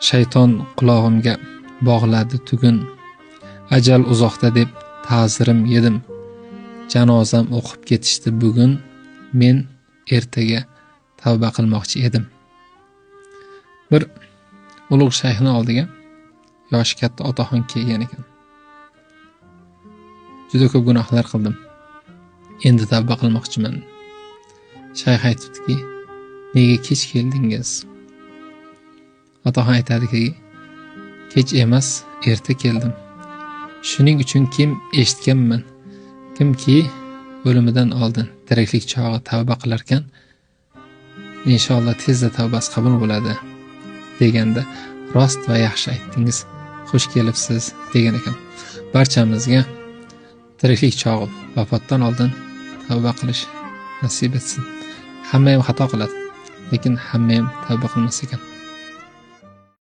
Shayton qulog'imga bog'ladi tugun. Ajal uzoqda deb ta'zirim yedim. Janozam o'qib ketishdi bugun. Men ertaga tavba qilmoqchi edim. Bir ulug' shayxni oldiga yoshi katta otaxon kelgan ekan. Juda ko'p gunohlar qildim. Endi tavba qilmoqchiman. Shayx aytibdiki, nega kech keldingiz? Otaxon aytadiki, kech emas, erta keldim. Shuning uchun kim eshitganman, kimki o'limidan oldin tiriklik chog'i tavba qilarkan, inshaalloh tezda tavbasi qabul bo'ladi deganda, rost va yaxshi aytdingiz, xush kelibsiz degan ekan. Barchamizga tiriklik chog'i vafotdan oldin tavba qilish nasib etsin. Hamma ham xato qiladi, lekin hamma ham tavba qilmas ekan.